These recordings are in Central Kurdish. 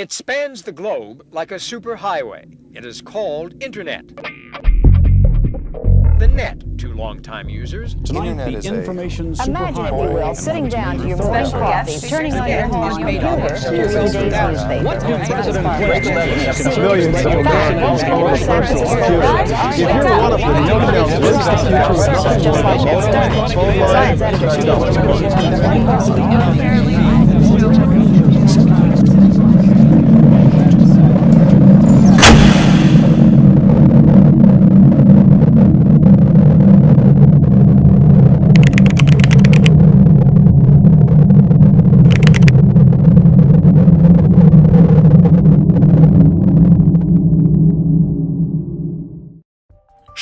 It spans the globe like a super highway. It is called Internet. The net to longtime users. Tonight, Internet the is a- information Imagine, if you superhighway. will, sitting down to your morning Special coffee, guest turning on your home is made up computer of to read today's newspaper. Millions of Americans own a personal computer. If you're one of the millionaires lives the future with nothing Just more like than that start. phone line Besides and that, $2 a month.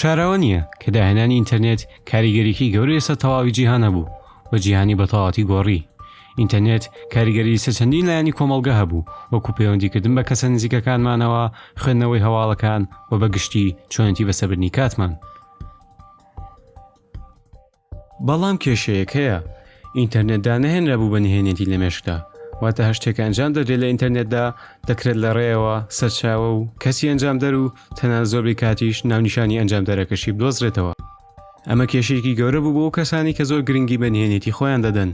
شاراوە نییە کە داهێنانی ئینتەرنێت کاریگەریی گەورەی لەسەر تەواوی جیهان هەبوو و جیهانی بە تەواوەتی گۆڕی. ئینتەرنێت کاریگەری لەسەر چەندین لایەنی کۆمەڵگە هەبوو، وەکو پەیوەندیکردن بە کەسە نزیکەکانمانەوە، خوێندنەوەی هەواڵەکان و بە گشتی چۆنێتی بەسەربردنی کاتمان. بەڵام کێشەیەک هەیە، ئینتەرنێت دانەهێنرابوو بە نهێنێتی لە مێشکدا، واتە هەر شتێک کە ئەنجام دەدرێت لە ئینتەرنێتدا دەکرێت لە ڕێیەوە سەرچاوە و کەسی ئەنجامدەر و تەنانەت زۆربەی کاتیش ناونیشانی ئەنجامدەرەکەشی بدۆزرێتەوە. ئەمە کێشەیەکی گەورە بوو بۆ ئەو کەسانەی کە زۆر گرنگی بە نهێنێتی خۆیان دەدەن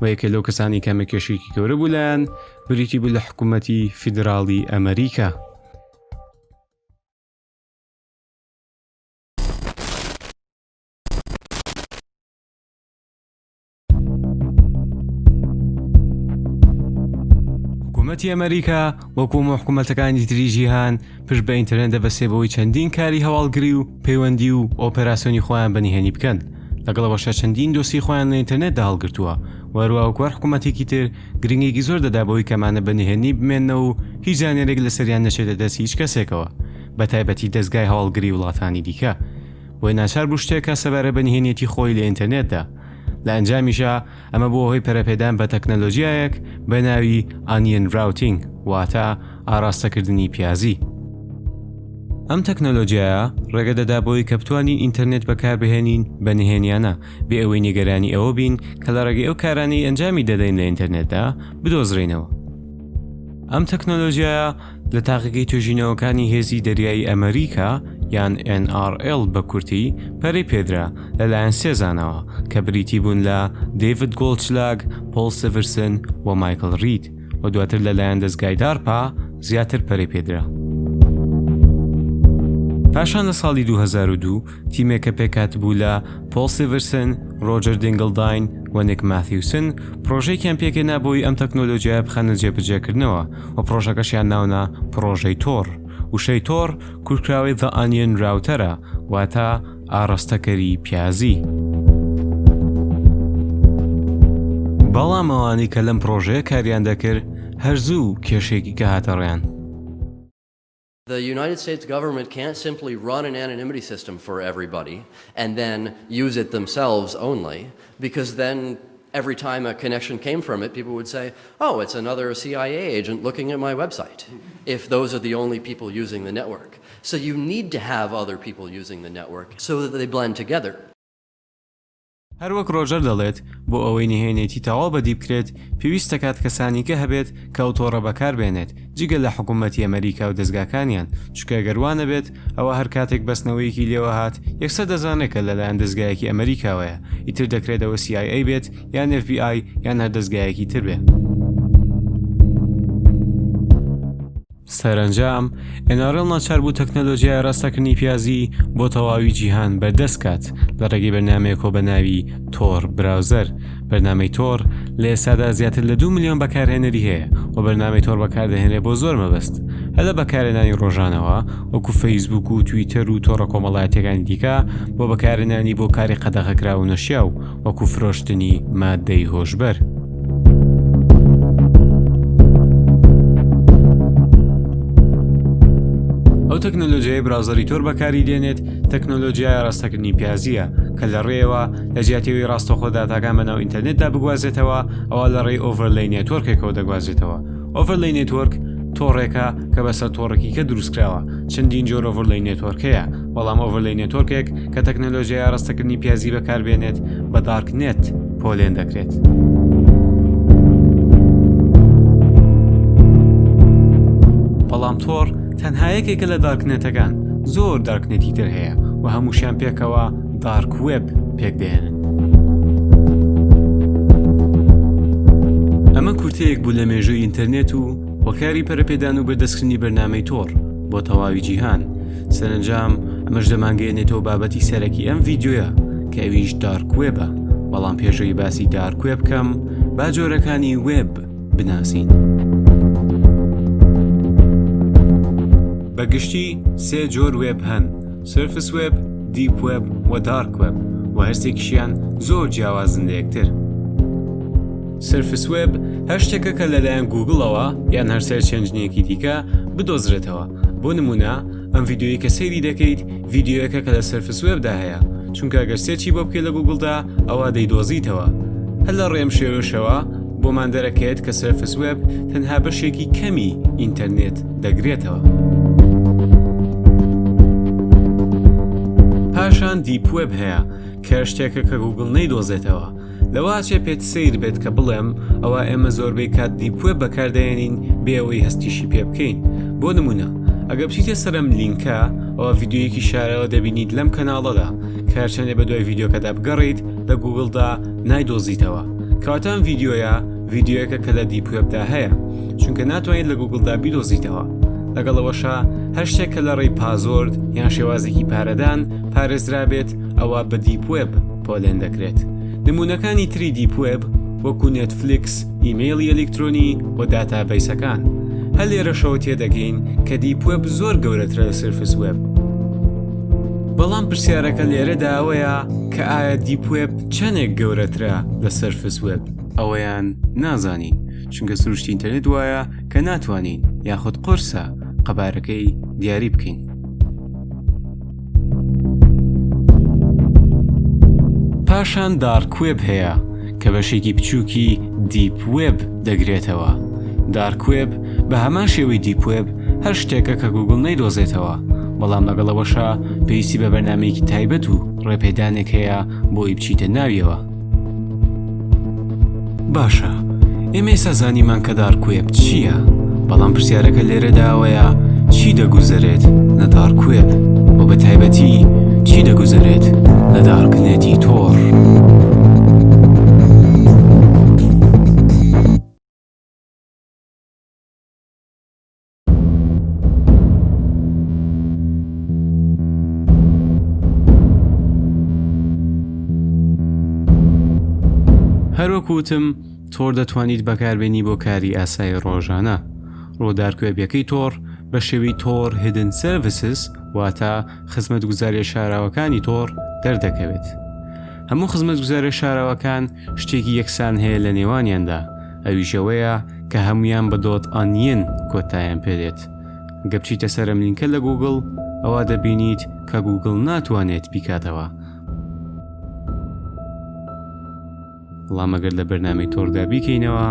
و یەکێ لەو کەسانەی کە ئەمە کێشەیەکی گەورە بوو لایان بریتی بوو لە حکوومەتی فیدراڵی ئەمەریکا. حکوومەتی ئەمریکا وەکو هەموو حکوومەتەکانی تری جیهان پشت بە ئینتەرنێت دەبەستێ بەوەی چەندین کاری هەواڵگری و پەیوەندی و ئۆپەراسیۆنی خۆیان بە نهێنی بکەن لەگەڵ ئەوەشا چەندین دۆسیەی خۆیان لە ئینتەرنێتدا هەڵگرتووە و هەروا وەکو هەر حکوومەتێکی تر گرنگێکی زۆر دەدا بەوەی کە ئەمانە بە نهێنی بمێننەوە و هیچ زانیاریەک لەسەریان نەچێتە دەست هیچ کەسێکەوە بە تایبەتی دەزگای هەواڵگری وڵاتانی دیکە بۆیە ناچار بوو شتێک کە سەبارەت بە نهێنیەتی خۆی لە ئینتەرنێتدا. لە ئەنجامیشا ئەمە بووە هۆی پەرەپێدان بە تەکنەلۆجیایەک بە ناوی Onion Routing واتە ئاڕاستەکردنی پیازی. ئەم تەکنەلۆجیایە ڕێگە دەدا بەوەی کە بتوانین ئینتەرنێت بەکاربهێنین بە نهێنیانە بێ ئەوەی نیگەرانی ئەوە بین کە لە ڕێگەی ئەو کارانەی ئەنجامی دەدەین لە ئینتەرنێتدا بدۆزرێینەوە. ئەم تەکنەلۆجیایە لە تاقیگەی توێژینەوەکانی هێزی دەریایی ئەمریکا یان NRL بە کورتی پەرەی پێدرا لەلایەن سێ زاناوە کە بریتی بوون لە دەیڤد گۆڵدشلاگ، پۆڵ سیڤرسن و مایکڵ ڕید و دواتر لەلایەن دەزگای دارپا زیاتر پەرەی پێدرا. پاشان لە ساڵی 2002 تیمێک کە پێکهاتبوو لە پۆڵ سیڤرسن، ڕۆجەر دینگڵداین و نیک ماثیوسن پڕۆژەیەکیان پێکهێنا بۆی ئەم تەکنۆلۆجیایە بخەنە جێبەجێکردنەوە و پڕۆژەکەشیان ناونا پڕۆژەی تۆڕ. وشەی تۆڕ کورتکراوەی The Onion Router ە واتە ئاڕاستەکەری پیازی. بەڵام ئەوانەی کە لەم پڕۆژەیە کاریان دەکرد هەر زوو کێشەیەکی کە هاتە ڕێیان. The United States government can't simply run an anonymity system for everybody and then use it themselves only, because then every time a connection came from it, people would say, oh, it's another CIA agent looking at my website, if those are the only people using the network. So you need to have other people using the network so that they blend together. هەروەک ڕۆجەر دەڵێت، بۆ ئەوەی نهێنێتی تەواو بەدی بکرێت، پێویست دەکات کەسانیکە هەبێت کە ئەو تۆڕە بەکاربێنێت، جگە لە حکومەتی ئەمەریکا و دەزگاکانیان، چونکە گەر وا نەبێت، ئەوا هەر کاتێک بەستنەوەیەکی لێوە هات، یەکسەر دەزانرێت کە لەلایەن دەزگایەکی ئەمەریکاوەیە، ئیتر دەکرێت ئەوە سی ئای ئەی بێت یان ئێف بی ئای یان هەر دەزگایەکی تر بێ. سەرەنجام، NRL ناچار بوو تەکنەلۆجیای ئاراستەکردنی پیازی بۆ تەواوی جیهان بەردەست کات لە ڕێگەی بەرنامەیەکەوە بە ناوی تۆر براوزەر. بەرنامەی تۆر لە ئێستادا زیاتر لە دوو ملیۆن بەکارهێنەری هەیە و بەرنامەی تۆر بەکاردەهێنرێت بۆ زۆر مەبەست هەر لە بەکارهێنانی ڕۆژانەوە وەکو فەیسبووک و تویتەر و تۆڕە کۆمەڵایەتییەکانی دیکە بۆ بەکارهێنانی بۆ کاری قەدەغەکراو و نەشیاو وەکو فرۆشتنی ماددەی هۆشبەر. ئەو تەکنەلۆجیای browser ی تۆر بەکاری دێنێت تەکنەلۆجیای ئاراستەکردنی پیازییە کە لە ڕێیەوە لە جیاتی ئەوەی ڕاستەوخۆ داتاکان بەناو ئینتەرنێتدا بگوازێتەوە ئەوا لە ڕێی overlay network ێکەوە دەگوازێتەوە overlay network تۆڕێکە کە بەسەر تۆڕێکی کە دروستکراوە چەندین جۆر overlay network هەیە بەڵام overlay network ێک کە تەکنەلۆژیای ئاراستەکردنی پیازی بەکاربێنێت بە dark net پۆلێن دەکرێت. تەنها یەکێکە لە darknet ەکان، زۆر darknet ی تر هەیە و هەمووشیان پێکەوە dark web پێکدەهێنن. ئەمە کورتەیەک بوو لە مێژووی ئینتەرنێت و هۆکاری پەرەپێدان و بەردەستکردنی بەرنامەی تۆڕ بۆ تەواوی جیهان. سەرەنجام ئەمەش دەمانگەیەنێتەوە بابەتی سەرەکی ئەم ڤیدیۆیە کە ئەویش dark web ە، بەڵام پێش ئەوەی باسی dark web بکەم با جۆرەکانی وێب بناسین. بە گشتی سێ جۆر وێب هەن، surface web، deep web و dark web و هەرسێکیشیان زۆر جیاوازن لە یەکتر. surface web هەر شتێکە کە لەلایەن گووگڵەوە یان هەر search engine ێکی دیکە بدۆزرێتەوە، بۆ نموونە ئەم ڤیدیۆیەی کە سەیری دەکەیت ڤیدیۆیەکە کە لە surface web دا هەیە، چونکە گەر search ی بۆ بکەیت لە گووگڵدا ئەوا دەیدۆزیتەوە. هەر لە ڕێی ئەم شێوەشەوە بۆمان دەرەکەێت کە surface web تەنها بەشێکی کەمی ئینتەرنێت دەگرێتەوە. پاشان deep web هەیە کە شتێکە کە گووگڵ نەیدۆزێتەوە. لەوە ئەچێ پێت سەیر بێت کە بڵێم ئەوا ئێمە زۆربەی کات deep web بەکاردەهێنین بێ ئەوەی هەستیشی پێ بکەین. بۆ نمونە ئەگەر بچیتە سەر ئەم لینکە ئەوا ڤیدیۆیەکی شاراوە دەبینیت لەم کەناڵەدا کە هەرچەندێ بەدوای ڤیدیۆکەدا بگەڕێیت لە گووگڵدا نایدۆزیتەوە. کەواتە ئەم ڤیدیۆیە ڤیدیۆیەکە کە لە deep web دا هەیە چونکە ناتوانیت لە گووگڵدا بیدۆزیتەوە. لەگەڵ ئەوەشا هەر شتێک کە لە ڕێی password یان شێوازێکی پارەدان پارێزرابێت ئەوا بە deep web پۆلێن دەکرێت. نموونەکانی تری deep web وەکو نێتفلیکس، ئیمەیڵی ئەلیکترۆنی و database ەکان. هەر لێرەشەوە تێدەگەین کە deep web زۆر گەورەترە لە surface web. بەڵام پرسیارەکە لێرەدا ئەوەیە کە ئایا deep web چەندێک گەورەترە لە surface web؟ ئەوەیان نازانین، چونکە سروشتی ئینتەرنێت وایە کە ناتوانین یاخود قورسە قەبارەکەی دیاری بکەین. پاشان dark web هەیە کە بەشێکی بچووکی deep web دەگرێتەوە. dark web بە هەمان شێوەی deep web هەر شتێکە کە گووگڵ نەیدۆزێتەوە، بەڵام لەگەڵ ئەوەشا پێویستی بە بەرنامەیەکی تایبەت و ڕێپێدانێک هەیە بۆی بچیتە ناویەوە. باشە ئێمە ئێستا زانیمان کە dark web چییە، بەڵام پرسیارەکە لێرەدا ئەوەیە چی دەگوزەرێت لە dark web و بە تایبەتی چی دەگوزەرێت لە darknet ی تۆڕ؟ هەروەک وتم تۆڕ دەتوانیت بەکاربێنی بۆ کاری ئاسایی ڕۆژانە. ڕووە dark web ەکەی تۆڕ بە شێوەی Tor Hidden Services واتە خزمەتگوزاریە شاراوەکانی تۆڕ دەردەکەوێت. هەموو خزمەتگوزاریە شاراوەکان شتێکی یەکسان هەیە لە نێوانیاندا ئەویش ئەوەیە کە هەموویان بە dot onion کۆتایان پێدێت. گەر بچیتە سەر ئەم لینکە لە گووگڵ ئەوا دەبینیت کە گووگڵ ناتوانێت بیکاتەوە. بەڵام ئەگەر لە بەرنامەی تۆڕدا بیکەینەوە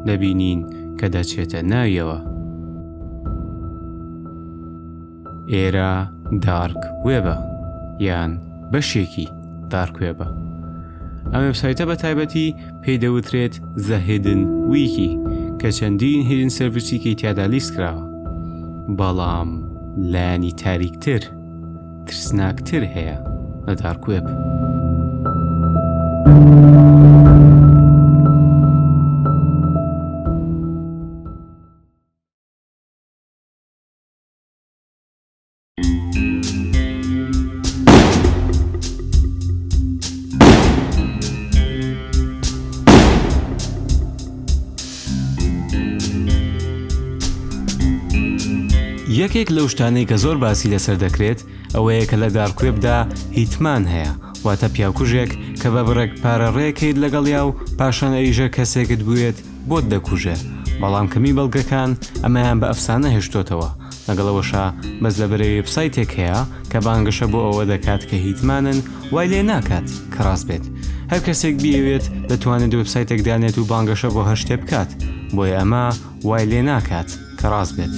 دەبینین کە دەچێتە ناویەوە. ئێرە dark web ە یان بەشێکی dark web ە. ئەم وێبسایتە بە تایبەتی پێی دەوترێت The Hidden Wiki کە چەندین hidden service ی کەی تیادا لیست کراوە. بەڵام لایەنی تاریکتر، ترسناکتر هەیە لە dark web. یەکێک لەو شتانەی کە زۆر باسی لەسەر دەکرێت ئەوەیە کە لە dark web دا hitman هەیە، واتە پیاوکوژێک کە بە بڕێک پارە ڕێکەیت لەگەڵیا و پاشان ئەویش هەر کەسێکت بوێت بۆت دەکوژێ، بەڵام کەمی بەڵگەکان ئەمەیان بە ئەفسانە هێشتۆتەوە، لەگەڵ ئەوەشا بەس لەبەرئەوەی وێبسایتێک هەیە کە بانگەشە بۆ ئەوە دەکات کە hitman ن وای لێ ناکات کە ڕاست بێت، هەر کەسێک بیەوێت دەتوانێت وێبسایتێک دانێت و بانگەشە بۆ هەر شتێ بکات، بۆیە ئەمە وای لێ ناکات کە ڕاست بێت.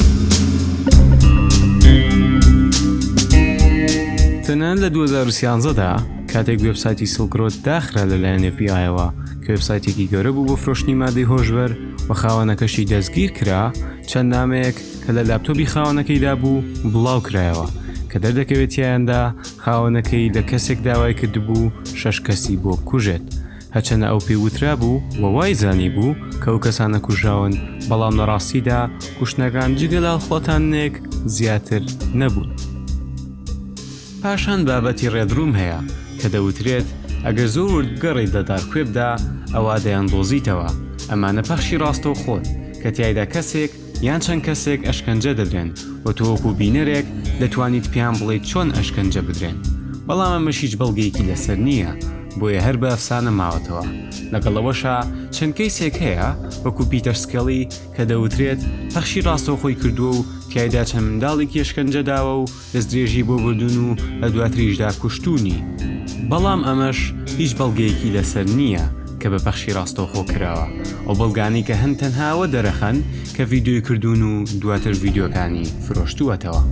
تەنانەت لە 2013 دا کاتێک وێبسایتی سڵک ڕۆد داخرا لەلایەن FBI ەوە کە وێبسایتێکی گەورە بوو بۆ فرۆشتنی مادەی هۆشبەر و خاوەنەکەشی دەستگیر کرا، چەند نامەیەک کە لە لاپتۆپی خاوەنەکەیدا بوو بڵاو کرایەوە کە دەردەکەوێت تیایاندا خاوەنەکەی لە کەسێک داوای کردبوو شەش کەسی بۆ بکوژێت. هەرچەندە ئەو پێی وترابوو و وای زانیبوو کە ئەو کەسانە کوژراون، بەڵام لە ڕاستیدا کوشتنەکان جگە لە هەڵخڵەتاندنێک زیاتر نەبوون. پاشان بابەتی Red Room هەیە کە دەوترێت ئەگەر زۆر ورد بگەڕێیت لە dark web دا ئەوا دەیاندۆزیتەوە، ئەمانە پەخشی ڕاستەوخۆن کە تیایدا کەسێک یان چەند کەسێک ئەشکەنجە دەدرێن و تۆ وەکو بینەرێک دەتوانیت پێیان بڵێیت چۆن ئەشکەنجە بدرێن، بەڵام ئەمەش هیچ بەڵگەیەکی لەسەر نییە بۆیە هەر بە ئەفسانە ماوەتەوە، لەگەڵ ئەوەشا چەند کەیسێک هەیە وەکو پیتەر سکێڵی کە دەوترێت پەخشی ڕاستەوخۆی کردووە و تیایدا چەند منداڵێکی ئەشکەنجە داوە و دەستدرێژی بۆ بردوون و لە دواتریشدا کوشتوونی، بەڵام ئەمەش هیچ بەڵگەیەکی لەسەر نییە کە بە پەخشی ڕاستەوخۆ کراوە، ئەو بەڵگانەی کە هەن تەنها ئەوە دەرەخەن کە ڤیدیۆی کردوون و دواتر ڤیدیۆکانی فرۆشتووەتەوە.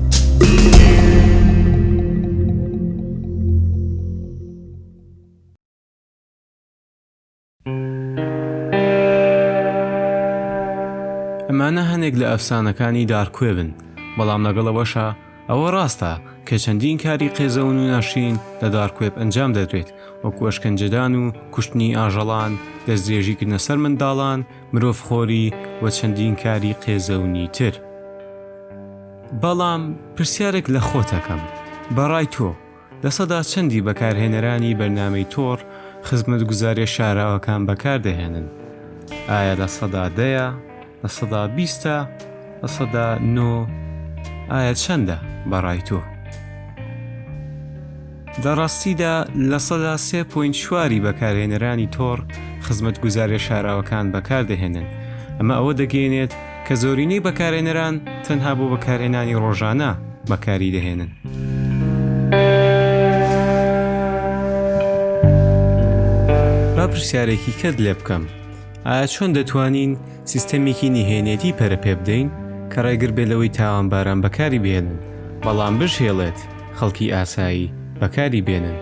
ئەمانە هەنێک لە ئەفسانەکانی dark web ن، بەڵام لەگەڵ ئەوەشا ئەوە ڕاستە کە چەندین کاری قێزەون و ناشرین لە dark web ئەنجام دەدرێت، وەکو ئەشکەنجەدان و کوشتنی ئاژەڵان، دەستدرێژیکردنە سەر منداڵان، مرۆڤخۆری و چەندین کاری قێزەونی تر. بەڵام پرسیارێک لە خۆت ئەکەم، بەڕای تۆ لەسەدا چەندی بەکارهێنەرانی بەرنامەی تۆڕ خزمەتگوزاریە شاراوەکان بەکاردەهێنن؟ ئایا لەسەدا دەیە؟ لەسەدا بیستە؟ 9%؟ ئایا چەندە بەڕای تۆ؟ لە ڕاستیدا 3.4% ی بەکارهێنەرانی تۆڕ خزمەتگوزاریە شاراوەکان بەکاردەهێنن، ئەمە ئەوە دەگەیەنێت کە زۆرینەی بەکارهێنەران تەنها بۆ بەکارهێنانی ڕۆژانە بەکاری دەهێنن. با پرسیارێکی کەت لێ بکەم، ئایا چۆن دەتوانین سیستەمێکی نهێنێتی پەرە پێ بدەین کە ڕێگر بێت لەوەی تاوانباران بەکاری بهێنن، بەڵام بشهێڵێت خەڵکی ئاسایی بەکاری بێنن؟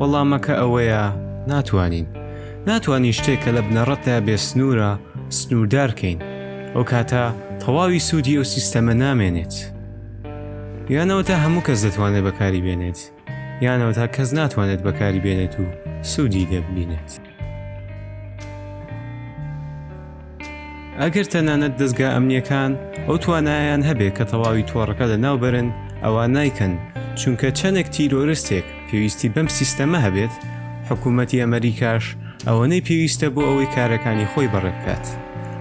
وەڵامەکە ئەوەیە ناتوانین. ناتوانین شتێک کە لە بنەڕەتدا بێ سنوورە، سنووردار کەین. ئەو کاتە تەواوی سوودی ئەو سیستەمە نامێنێت. یان ئەوەتا هەموو کەس دەتوانێت بەکاری بێنێت، یان ئەوەتا کەس ناتوانێت بەکاری بێنێت و سوودی لێ ببینێت. ئەگەر تەنانەت دەزگا ئەمنییەکان ئەو توانایەیان هەبێ کە تەواوی تۆڕەکە لەناو بەرن، ئەوا نایکەن، چونکە چەندێک تیرۆرستێک پێویستی بەم سیستەمە هەبێت، حکوومەتی ئەمەریکاش ئەوەنەی پێویستە بۆ ئەوەی کارەکانی خۆی بەڕێ بکات.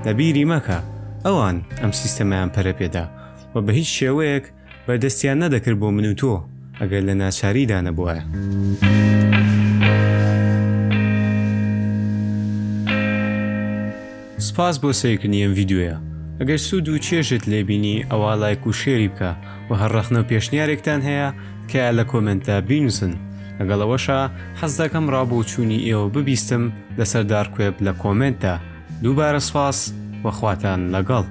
لەبیری مەکە ئەوان ئەم سیستەمەیان پەرە پێدا و بە هیچ شێوەیەک بەردەستیان نەدەکرد بۆ من و تۆ ئەگەر لە ناچاریدا نەبوایە. سوپاس بۆ سەیرکردنی ئەم ڤیدیۆیە ئەگەر سوود و چێژت لێ بینی ئەوا لایک و share ی بکە و هەر ڕەخنە و پێشنیارێکتان هەیە تکایە لە comment دا بینوسن لەگەڵ ئەوەشا حەز دەکەم ڕاوبۆچوونی ئێوە ببیستم لەسەر dark web لە comment دا دووبارە سوپاس و خواتان لەگەڵ.